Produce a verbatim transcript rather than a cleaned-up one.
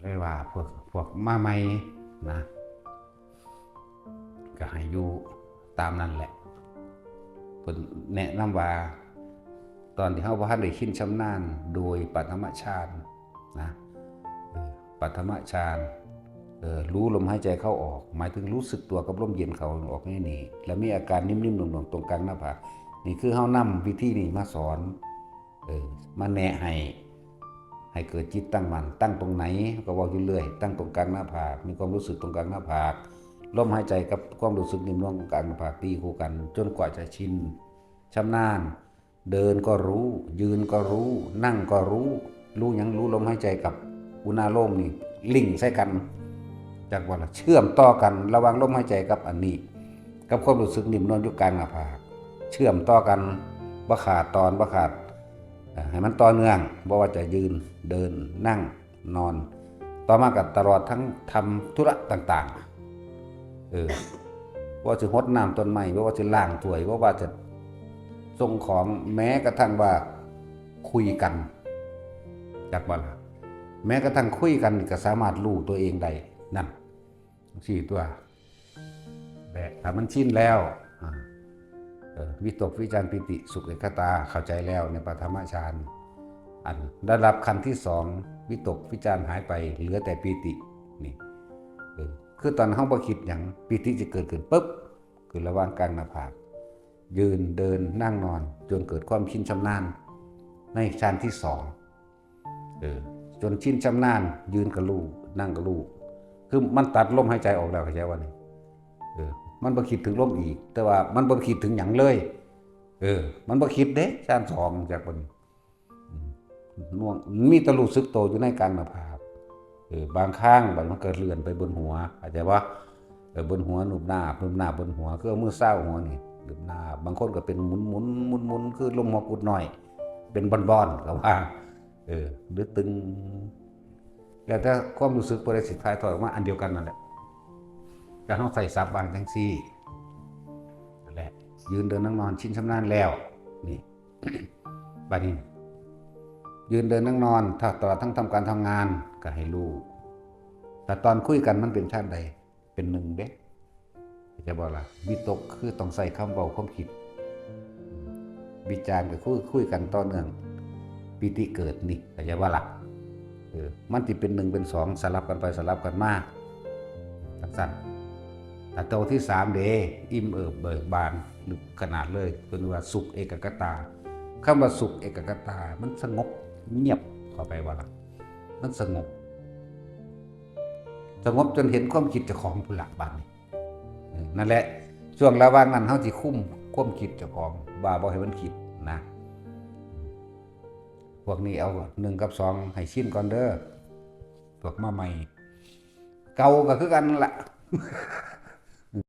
ไม่ว่าพวกพวกมาใหม่นะ ก็ให้อยู่ตามนั่นแหละ เพิ่นแนะนำว่า ตอนที่เฮาบ่ทันได้ชินชำนาญโดยปฐมฌานนะ เออ ปฐมฌาน เออ รู้ลมหายใจเข้าออก หมายถึงรู้สึกตัวกับลมเย็นเข้าออกนี่นี่ แล้วมีอาการนิ่มๆหน่วงๆตรงกลางหน้าผาก นี่คือเฮานำวิธีนี้มาสอน เออ มาแนะให้ ให้เกิดจิตตั้งมั่น ตั้งตรงไหนก็เว้าอยู่เรื่อย ตั้งตรงกลางหน้าผาก มีความรู้สึกตรงกลางหน้าผาก ลมหายใจกับความรู้สึกนิ่มนวลตรงกลางหน้าผากตีคู่กัน จนกว่าจะชิน ชำนาญ เดินก็รู้ ยืนก็รู้ นั่งก็รู้ รู้หยัง รู้ลมหายใจกับอุณาโลมนี่ ลิงก์ใส่กัน จักว่าล่ะ เชื่อมต่อกันระหว่างลมหายใจกับอันนี้ กับความรู้สึกนิ่มนวลอยู่กลางหน้าผาก เชื่อมต่อกัน บ่ขาดตอน บ่ขาด อ่า ให้มันต่อเนื่อง บ่ว่าจะยืน เดิน นั่ง นอน ต่อมาก็ตลอดทั้งทำธุระต่างๆ เออ ว่าจะหดน้ำต้นไม้ ว่าจะล้างถ้วย ว่าจะส่งของ แม้กระทั่งว่าคุยกัน จักว่าล่ะ แม้กระทั่งคุยกันก็สามารถรู้ตัวเองได้ นั่น สี่ตัว แบะ ถ้ามันชินแล้ว อ่า เออ วิตกวิจารปีติสุขเอกคตา เข้าใจแล้วในปฐมฌาน อันระดับขั้นที่สอง วิตกวิจารหายไป เหลือแต่ปีติ นี่ เออ คือตอนเฮาบ่คิดหยัง ปีติจะเกิดขึ้นปุ๊บ คือระหว่างกลางหน้าผาก ยืน เดิน นั่ง นอน จนเกิดความชินชำนาญ ในฌานที่สอง เออ จนชินชำนาญ ยืนก็รู้ นั่งก็รู้ คือมันตัดลมหายใจออกแล้ว เข้าใจว่านี่ เออ มันบ่คิดถึงลมอีก แต่ว่ามันบ่คิดถึงหยังเลย เออ มันบ่คิดเด้ ฌานสอง จักว่านี่ อืม น่วง มีแต่รู้สึกโตอยู่ในกลางหน้าผาก เออ บางครั้ง บางมันก็เลื่อนไปบนหัว เข้าใจบ่ เออ บนหัว หนุบหน้า หนุบหน้าบนหัว คือเอามือซาวหัวนี่ หนุบหน้า บางคนก็เป็นหมุนๆ หมุนๆ คือลมหัวกุดน้อย เป็นบอนๆ ก็ว่า เออ หรือตึง แล้วแต่ความรู้สึกผู้ใดสิถ่ายทอดออกมา อันเดียวกันนั่นแหละ ก็เฮาใส่ศัพท์ว่าจั่งซี้ นั่นแหละ ยืนเดินนั่งนอนชินชำนาญแล้ว นี่ บัดนี้ ยืนเดินนั่งนอน ถ้าตลอดทั้งทำการทำงาน ก็ให้รู้ แต่ตอนคุยกันมันเป็นฌานใด เป็นหนึ่งเด้ เข้าใจบ่ล่ะ วิตกคือต้องใส่คำเว้าความคิด วิจารก็คือคุยกันต่อเนื่อง ปีติเกิดนี่ เข้าใจบ่ล่ะ เออ มันสิเป็นหนึ่งเป็นสอง สลับกันไปสลับกันมา จั่งซั้น แต่ตัวที่สามเด้ อิ่มเอิบเบิกบาน ลึกขนาดเลย เพิ่นว่าสุขเอกคตา คำว่าสุขเอกคตา มันสงบเงียบเข้าไปว่าล่ะ มันสงบ สงบจนเห็นความคิดเจ้าของพุ้นละบัดนี้ เออ นั่นแหละ ช่วงระหว่างนั้นเฮาสิคุมความคิดเจ้าของ ว่าบ่ให้มันคิดนะ พวกนี้เอาหนึ่งกับสองให้ชินก่อนเด้อ พวกมาใหม่ เก่าก็คือกันนั่นล่ะ